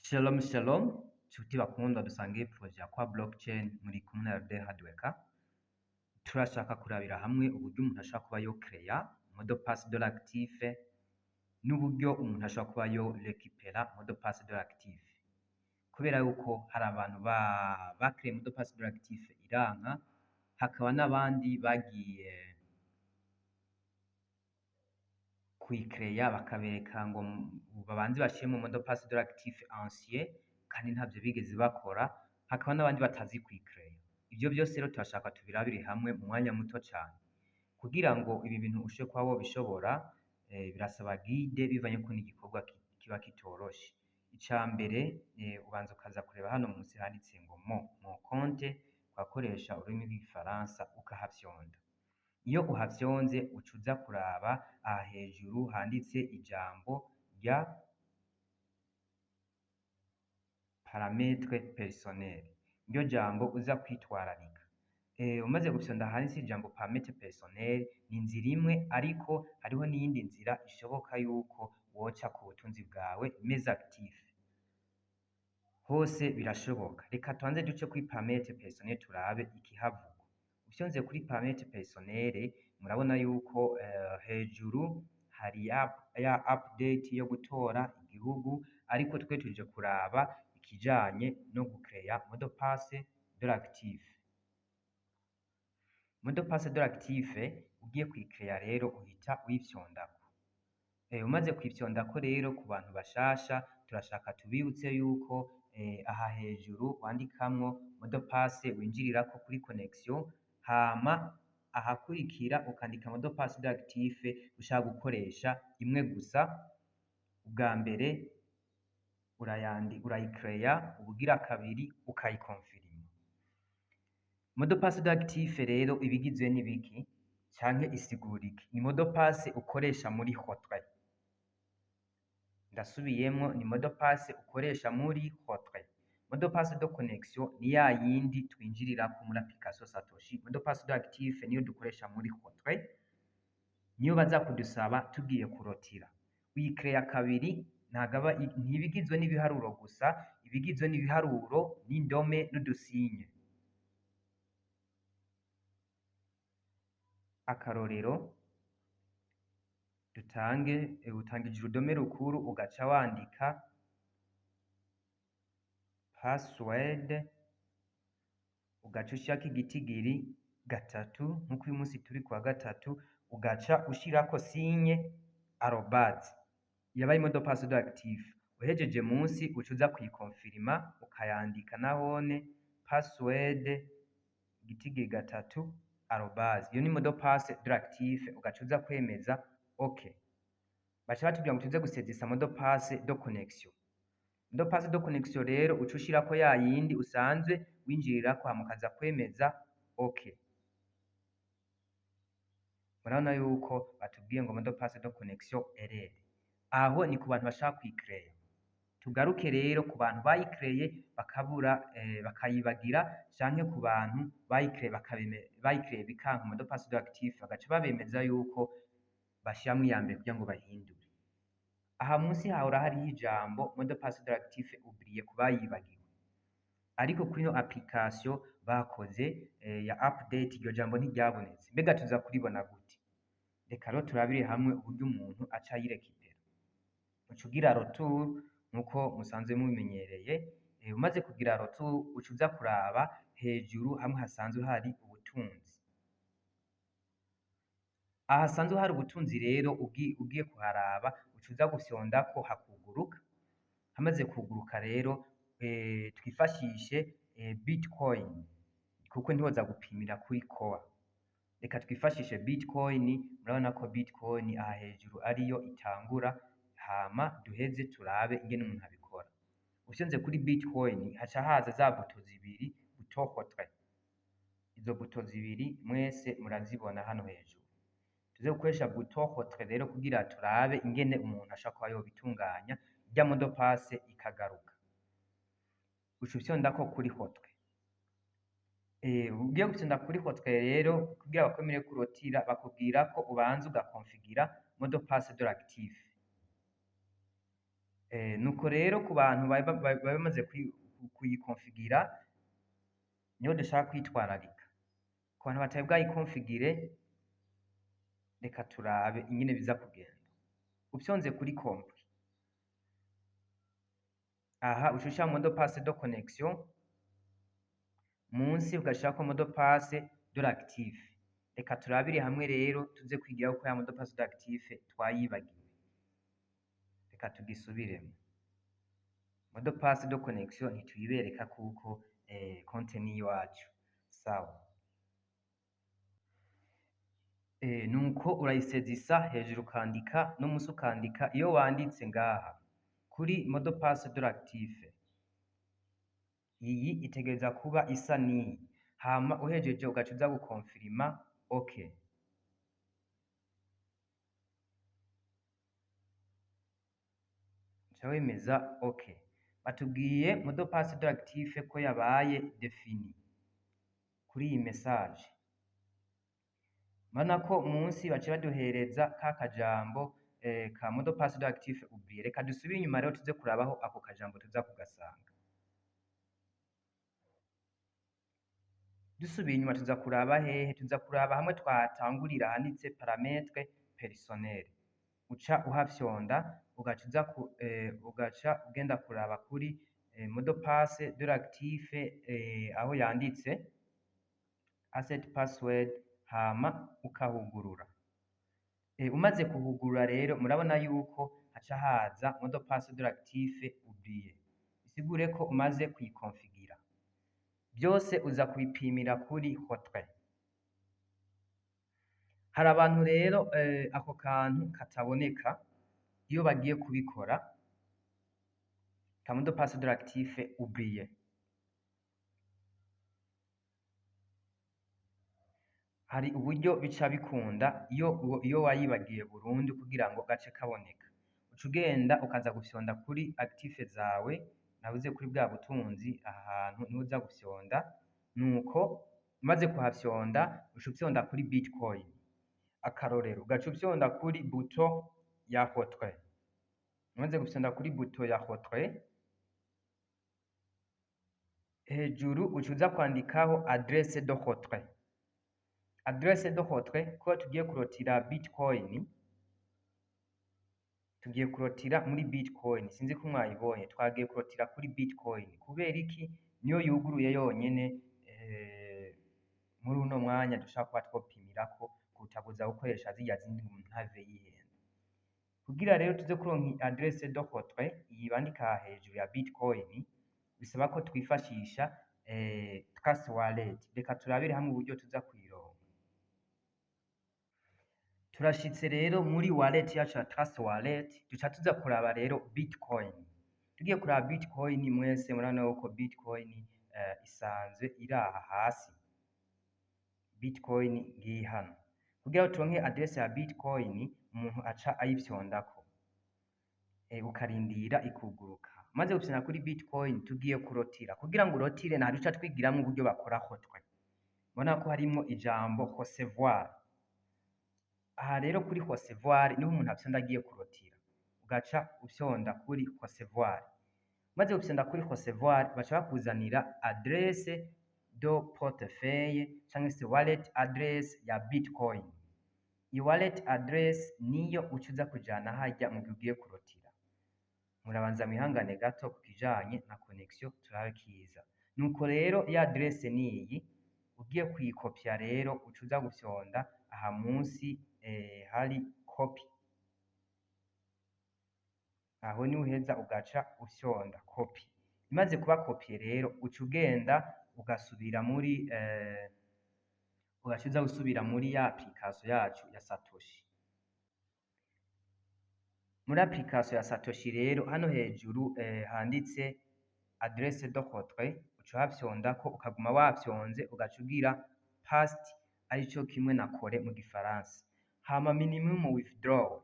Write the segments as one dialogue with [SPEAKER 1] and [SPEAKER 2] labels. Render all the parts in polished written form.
[SPEAKER 1] Shalom shalom, nshuti bakundwa dusangiye projet ya Core Blockchain, muri kumwe na RD Hardworker. Turashaka kurabira hamwe uburyo umuntu ashobora kuba yo créer mot de passe de l'actif n'uburyo umuntu ashobora kuba yo récupéra mot de passe de l'actif. Kubera yuko hari abantu ba créé mot de passe de l'actif iranka, hakaba n'abandi bagiye kuyikereya bakabereka ngo babanze bashiremo mot de passe de l'actif ancien kandi ntavyo bigeze bakora, hakaba n'abandi batazi kuyikereya. Ivyo vyose rero turashaka tubirabire hamwe mu mwanya muto cane. Kugira ngo ibi bintu ushobore kuba wobishobora, birasaba guide bivanye ko n'igikorwa kiba kitoroshe. Ica mbere, ubanza ukaza kureba hano munsi handitse ngo mon compte, ugakoresha ururimi rw'igifaransa ukahafyonda. Iyo uhafyonze, uca uza kuraba aha hejuru handitse ijambo rya paramètre personnel. Niryo jambo uza kwitwararika. Umaze gufyonda ahanditse ijambo paramètre personnel, ni inzira imwe, ariko hariho n'iyindi nzira ishoboka yuko woca ku butunzi bwawe, mes actifs. Hose birashoboka. Reka tubanze duce kuri paramètre personnel turabe ikihavugwa. Ufyonze kuri paramètre personnel, murabona yuko hejuru hari ya update yo gutora igihugu, ariko twe tuje kuraba ikijanye no gukereya mot de passe de l'actif. Mot de passe de l'actif ugiye kuyikereya rero, uhita uyifyondako. Umaze kuyifyondako rero, ku bantu bashasha turashaka tubibutse yuko aha hejuru wandikamwo mot de passe winjirirako kuri connexion, hama ahakurikira ukandika mot de passe de l'actif ushaka gukoresha imwe gusa. Ubwa mbere urayikereya, ubugira kabiri ukayikonfirima. Mot de passe de l'actif rero iba igizwe n'ibiki canke isigura iki? Ni mot de passe ukoresha muri retrait. Ndasubiyemwo, ni mot de passe ukoresha muri retrait. Mot de passe de connexion ni ya yindi twinjirirako muri application Satoshi. Mot de passe de l'actif niyo dukoresha muri retrait, niyo baza kudusaba tugiye kurotira. Uyikereya kabiri, ntago aba ntiba igizwe n'ibiharuro gusa, iba igizwe n'ibiharuro n'indome n'udusinye. Akarorero dutange: utangije urudome rukuru, ugaca wandika password, ugaca ushirako igitigiri 3, nkuko uyu munsi turi kuwa gatatu, ugaca ushirako signe arobase. Yabaye mot de passe de l'actif. Uhejeje, munsi uca uza kuyikonfirima, ukayandika nahone password igitigiri 3 arobase. Iyo ni mot de passe de l'actif, ugaca uza kwemeza OK. Baca batubwira ngo tuze gusezesa mot de passe de connexion. Mot de passe de connexion rero uca ushirako ya yindi usanzwe winjirirako, hama ukaza kwemeza OK. Murabona yuko batubwiye ngo mot de passe de connexion erreur. Aho ni ku bantu bashaka kuyikereya. Tugaruke rero ku bantu bayikereye bakabura, bakayibagira, canke ku bantu bayikereye bayikereye bikanka mot de passe de l'actif, bagaca babemeza yuko bashiramwo iya mbere kugira ngo bayihindure. Aha munsi hahora hariho ijambo mot de passe de l'actif oublié ku bayibagiwe, ariko kuri ino application bakoze ya update iryo jambo ntiryabonetse. Mbega tuza kuribona gute? Reka rero turabire hamwe uburyo umuntu aca ayirekipera. Uca ugira retour nkuko musanzwe mubimenyereye. Umaze kugira retour, uca uza kuraba hejuru hamwe hasanzwe hari ubutunzi. Ahasanzwe hari ubutunzi rero, ugiye kuharaba, uca uza gufyondako hakuguruka. Hamaze kuguruka rero, twifashishe Bitcoin kuko ntiwoza gupimira kuri Core. Reka twifashishe Bitcoin. Murabona ko Bitcoin aha hejuru ariyo itangura, hama duheze turabe ingene umuntu abikora. Ufyonze kuri Bitcoin, haca haza za bouton zibiri, bouton retrait. Izo bouton zibiri mwese murazibona hano hejuru. Tuze gukoresha bouton retrait rero kugira turabe ingene umuntu ashobora kuba yobitunganya, irya mot de passe ikagaruka. Uca ufyondako kuri retrait. Ugiye gufyonda kuri retrait rero, kugira bakwemere kurotira, bakubwira ko ubanza ugakonfigira mot de passe de l'actif. Nuko rero ku bantu bari bamaze kuyikonfigira, niho dushaka kwitwararika. Ku bantu batari bwayikonfigire, reka turabe ingene biza kugenda. Ufyonze kuri compris, aha uca ushira mot de passe de connexion, munsi ugashirako mot de passe de l'actif. Reka turabire hamwe rero, tuze kwigira ko ya mot de passe de l'actif twayibagiwe. Reka tugisubiremo. Mot de passe de connexion ntituyibereka kuko konte ni iwacu. Sawa. Nuko urayisezisa hejuru ukandika no musi ukandika. Iyo wanditse ngaha kuri mot de passe de l'actif, iyi itegereza kuba isa n'iyi. Hama uhejeje ugaca uza gukonfirima OK. Uca wemeza OK. Batubwiye mot de passe de l'actif ko yabaye défini kuri iyi message. Murabona ko munsi baciye baduhereza ka kajambo ka mot de passe de l'actif oublié. Reka dusubire inyuma rero, tuze kurabaho ako kajambo tuza kugasanga. Dusubiye inyuma tuza kuraba hehe? Tuza kuraba hamwe twatangurira handitse paramètres personnels. Uca uhafyonda, ugaca uza ugaca ugenda kuraba kuri mot de passe de l'actif, aho yanditse asset password, hama ukahugurura. Umaze kuhugurura rero, murabona yuko haca haza mot de passe de l'actif oublié. Bisigure ko umaze kuyikonfigira. Byose uza kubipimira kuri retrait. Hari abantu rero ako kantu kataboneka iyo bagiye kubikora, ka mot de passe de l'actif oublié. Hari uburyo bica bikunda iyo wayibagiye burundu kugira ngo gace kaboneka. Uca ugenda ukaza gufyonda kuri actif zawe, nabuze kuri bwa butunzi, aha hantu niho uza gufyonda. Nuko umaze kuhafyonda, uca ufyonda kuri Bitcoin. Akarorero, ugaca ufyonda kuri bouton ya retrait. Umaze gufyonda kuri bouton ya retrait, hejuru uca uza kwandikaho adresse de retrait. Adresse de retrait, ko tugiye kurotira Bitcoin, tugiye kurotira muri Bitcoin. Sinzi ko mwayibonye, twagiye kurotira kuri Bitcoin. Kubera iki? Niyo yuguruye yonyene muri uno mwanya dushobora kuba twopimirako kuruta kuza gukoresha zirya zindi ngo umuntu ntave yihenda. Kugira rero tuze kuronka adresse de retrait iyi bandika aha hejuru ya Bitcoin, bisaba ko twifashisha Trust Wallet. Reka turabire hamwe uburyo tuza kuyironka. Turashitse rero muri wallet yacu ya Trust Wallet, duca tuza kuraba rero Bitcoin. Tugiye kuraba Bitcoin, mwese murabona yuko Bitcoin isanzwe iri aha hasi. Bitcoin ngiyi hano. Kugira ngo turonke adresse ya Bitcoin, umuntu aca ayifyondako. Ukarindira ikuguruka. Umaze gufyonda kuri Bitcoin, tugiye kurotira. Kugira ngo urotire, nta duca twigiramwo uburyo bakora retrait. Murabona ko harimwo ijambo recevoir. Aha rero kuri recevoir niho umuntu afyonda agiye kurotira. Ugaca ufyonda kuri recevoir. Umaze gufyonda kuri recevoir, baca bakuzanira adresse de portefeuille canke se wallet address ya Bitcoin. Iyi wallet address niyo uca uza kujana harya mu gihe ugiye kurotira. Murabanza mwihangane gato ku kijanye na connexion, turabe kiza. Nuko rero ya adresse niyi, ugiye kuyikopya rero uca uza gufyonda aha munsi hari copy. Aho niho uheza ugaca ufyonda copy. Imaze kuba copié rero, uca ugenda ugasubira muri ugaca uza gusubira muri ya application yacu ya Satoshi. Muri application ya Satoshi rero, hano hejuru handitse adresse de retrait, uca uhafyondako, ukaguma wafyonze, ugaca ugira paste, arico kimwe na coller mu gifaransa. Hama minimum withdraw.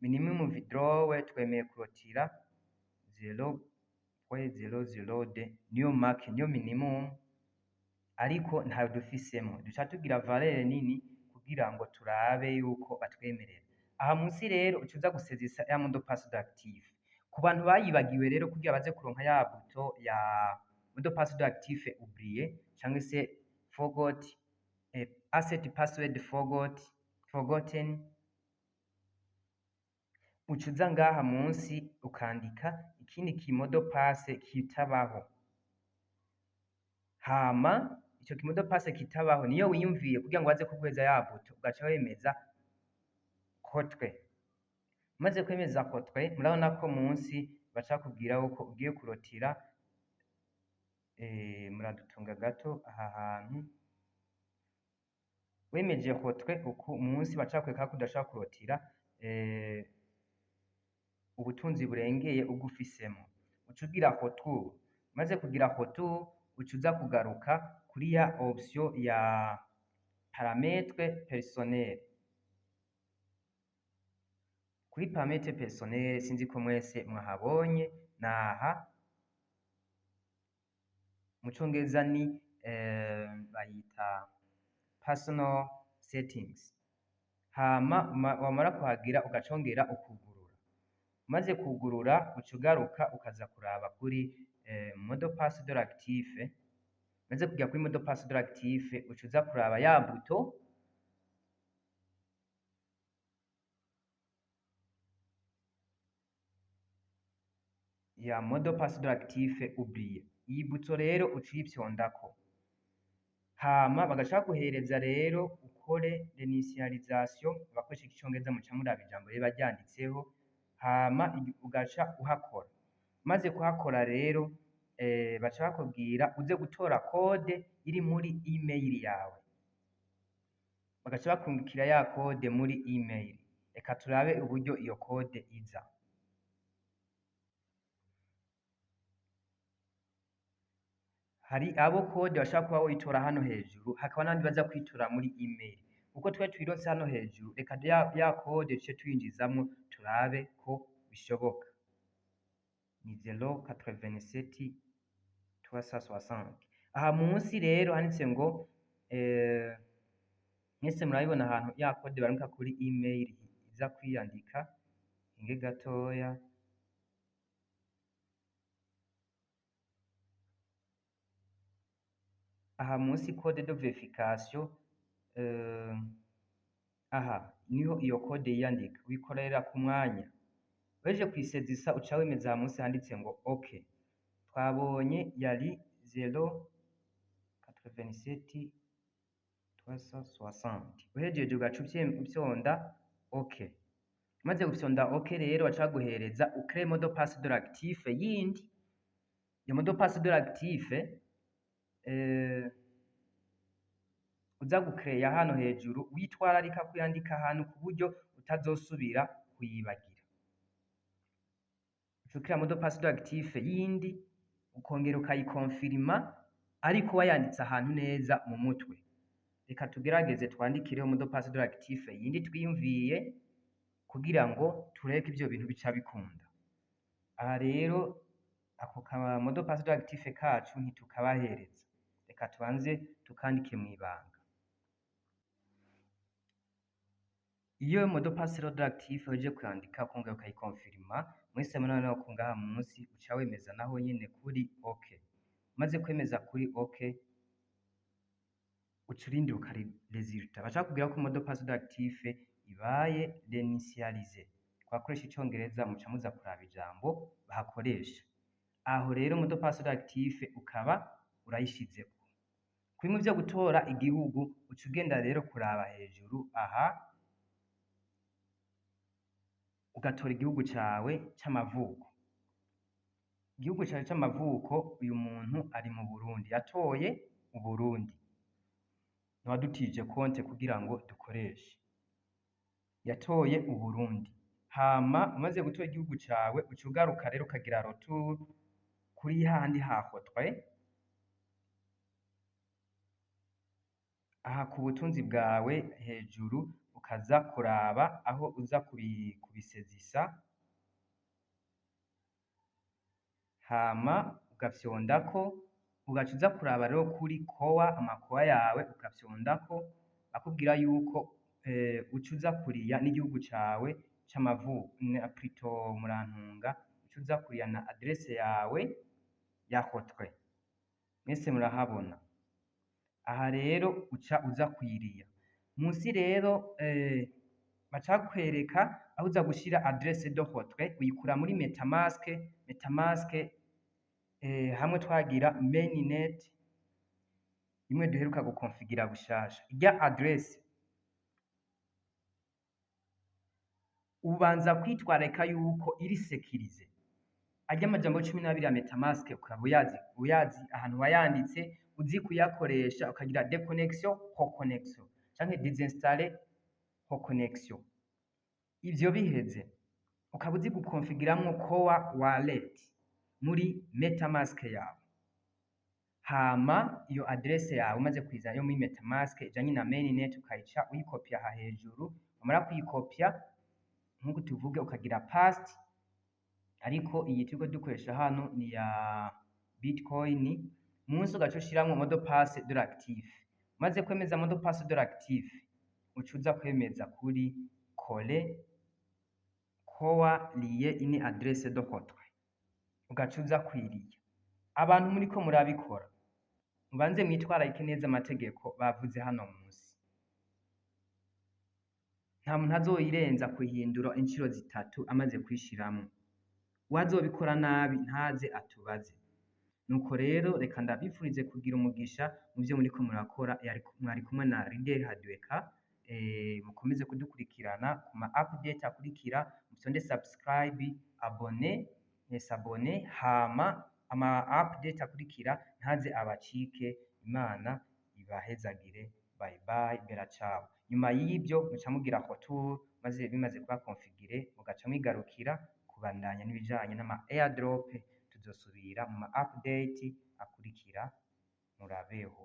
[SPEAKER 1] Minimum withdraw twemeye kurotira 0.002, niyo make, niyo minimum, ariko ntayo dufisemo. Duca tugira valeur nini kugira ngo turabe yuko batwemerera. Aha munsi rero uca uza gusezisa ya mot de passe d'actif. Ku bantu bayibagiwe rero, kugira baze kuronka ya bouton ya mot de passe de l'actif oublié canke se forgot, asset password forgot, forgotten, uca uza ngaha munsi ukandika ikindi ki mot de passe kitabaho. Hama ico ki mot de passe kitabaho niyo wiyumviye kugira ngo baze kuguheza ya bouton, ugaca wemeza retrait. Umaze kwemeza retrait, murabona ko munsi baca bakubwira yuko ugiye kurotira. Muradutunga gato, aha hantu wemeje retrait uku, munsi baca bakwereka ko udashobora kurotira ubutunzi burengeye ubwo ufisemo. Uca ugira retour. Umaze kugira retour, uca uza kugaruka kuri ya option ya paramètres personnels. Kuri paramètres personnels, sinzi ko mwese mwahabonye, naha mu congereza ni bayita personal settings. Hama wamara kuhagira, ugacongera ukugurura. Umaze kugurura, uca ugaruka ukaza kuraba kuri mot de passe de l'actif. Umaze kugera kuri mot de passe de l'actif, uca uza kuraba ya bouton ya mot de passe de l'actif oublié. Iyi bouton rero uca uyifyondako, hama bagaca baguhereza rero ukore réinitialisation. Abakoresha icongereza muca muraba ijambo riba ryanditseho, hama ugaca uhakora. Umaze kuhakora rero, baca bakubwira uze gutora code iri muri email yawe, bagaca bakurungikira ya code muri email. Reka turabe uburyo iyo code iza. Hari abo code bashobora kuba woyitora hano hejuru, hakaba n'abandi baza kuyitora muri email. Kuko twe tuyironse hano hejuru, reka ya code duce tuyinjizamwo turabe ko bishoboka. Ni 087 360. Aha munsi rero handitse ngo mwese murabibona ahantu ya code barungika kuri email iza kwiyandika. Hinge gatoya. Aha munsi code de vérification, aha niho iyo code yiyandika, wikorera ku mwanya. Uhejeje kuyisezisa, uca wemeza aha munsi handitse ngo OK. Twabonye yari 087 360. Uhejeje ugaca ufyonda OK. Umaze gufyonda OK rero, baca baguhereza ucrée mot de passe de l'actif yindi. Iyo mot de passe de l'actif uza gukereya hano hejuru, witwararika kuyandika ahantu ku buryo utazosubira kuyibagira. Uca ucréa mot de passe de l'actif yindi, ukongera ukayikonfirima, ariko wayanditse ahantu neza mu mutwe. Reka tugerageze twandikireho mot de passe de l'actif yindi twiyumviye kugira ngo turebe ko ivyo bintu bica bikunda. Aha rero ako ka mot de passe de l'actif kacu ntitukabahereza, reka tubanze tukandike mw'ibanga. Iyo mot de passe de l'actif uhejeje kuyandika, ukongera ukayikonfirima, mwese murabona ko ngaha munsi uca wemeza naho nyene kuri OK. Umaze kwemeza kuri OK, uca urindira résultat. Baca bakubwira ko mot de passe de l'actif ibaye réinitialisé. Twakoresha icongereza, muca muza kuraba ijambo bahakoresha. Aho rero mot de passe de l'actif ukaba urayishizeko. Kuri mu vyo gutora igihugu, uca ugenda rero kuraba hejuru aha, ugatora igihugu cawe c'amavuko. Igihugu cawe c'amavuko, uyu muntu ari mu Burundi, yatoye Uburundi, niwadutije konte kugira ngo dukoreshe, yatoye Uburundi. Hama umaze gutora igihugu cawe, uca ugaruka rero ukagira retour kuri hahandi hahotwe aha ku butunzi bwawe hejuru, ukaza kuraba aho uza kubisezisa, hama ugafyondako, ugaca uza kuraba rero kuri kowa amakowa yawe, ugafyondako, bakubwira yuko uca uza kuriya n'igihugu cawe c'amavuko, plutôt murantunga, uca Uca uza kuriyana adresse yawe ya retrait. Mwese murahabona. Aha rero uca uza kuyiriya. Munsi rero baca bakwereka aho uza gushira adresse de retrait, uyikura muri MetaMask. MetaMask hamwe twagira mainnet imwe duheruka gukonfigira bushasha. Irya adresse ubanza kwitwararika yuko iri sécurisée. Arya amajambo 12 ya MetaMask ukaba uyazi ahantu wayanditse, uzi kuyakoresha, ukagira déconnexion, reconnexion canke désinstaller, reconnexion. Ivyo biheze, ukaba uzi gukonfigiramwo Core Wallet muri MetaMask yawe. Hama iyo adresse yawe umaze kuyizana yo muri MetaMask ijanye na mainnet, ukayica uyikopya aha hejuru. Wamara kuyikopya, nkuko tuvuge, ukagira paste, ariko iyi turiko dukoresha hano ni ya Bitcoin. Munsi ugaca ushiramwo mot de passe de l'actif. Umaze kwemeza mot de passe de l'actif, uca uza kwemeza kuri coller Core lier une adresse de retrait, ugaca uza kwiriya. Abantu muriko murabikora, mubanze mwitwararike neza amategeko bavuze hano munsi. Nta muntu azoyirenza kuhindura incuro zitatu amaze kuyishiramwo. Uwazobikora nabi ntaze atubaze. Nuko rero reka ndabifurize kugira umugisha mu vyo muriko murakora. Mwari kumwe na Leader Hadweka. Mukomeze kudukurikirana ku ma update akurikira. Mufyonde subscribe, abonner, s'abonner, hama ama update akurikira ntaze abacike. Imana ibahezagire. Bye bye, bella ciao. Nyuma y'ibyo muca mugira retour, maze bimaze kuba configuré, mugaca mwigarukira kubandanya n'ibijanye n'ama airdrop. Tuzosubira mu ma update akurikira. Murabeho.